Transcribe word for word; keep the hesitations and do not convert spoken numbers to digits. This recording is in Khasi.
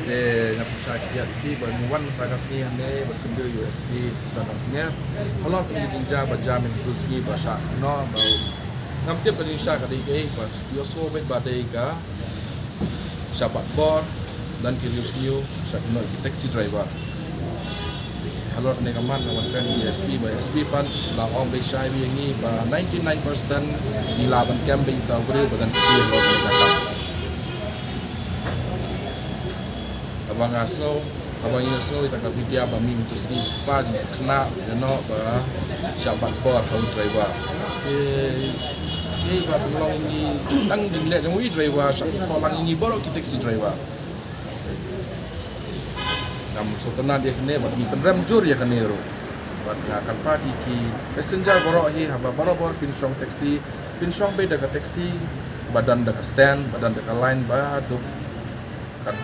Te nga pynshai khia ïa phi ba ngi wan mynta ka sngi hangne bad kynduh ïa u S P San Nongtnger. Halor kane ka jingjia ba jia mynta ka sngi ba shah noh ba ngam tip ka jingshah ka dei kaei ba ïohsngew beit ba dei ka shah bat bor, don ki riewsniew, shah kynnoh ki taxi driver. Halor kane ka mat nga wan kren ïa u S P ba u S P pat la ong beit shai beit ïa ngi ba ninety-nine percent ngi lah ban kem beit ïa uta u briew ba don kti halor kane ka kam. Haba nga sngew, haba ngi sngew ïa kata ka video ba mynta ka sngi pat khynnah ïa noh ba shah bat bor ha u driver. Eh, eh, ba pynlong ngi tang jingleh jong u driver, shah thoh lang ïa ngi baroh ki taxi driver. Ngam sngewtynnat ïa kane bad ngi pynrem jur ïa kane ruh. Bad nga kyrpad ïa ki passenger baroh hi haba barabor phin shong taxi, phin shong beit da ka taxi ba don da ka stand, ba don da ka line ba duk. Kan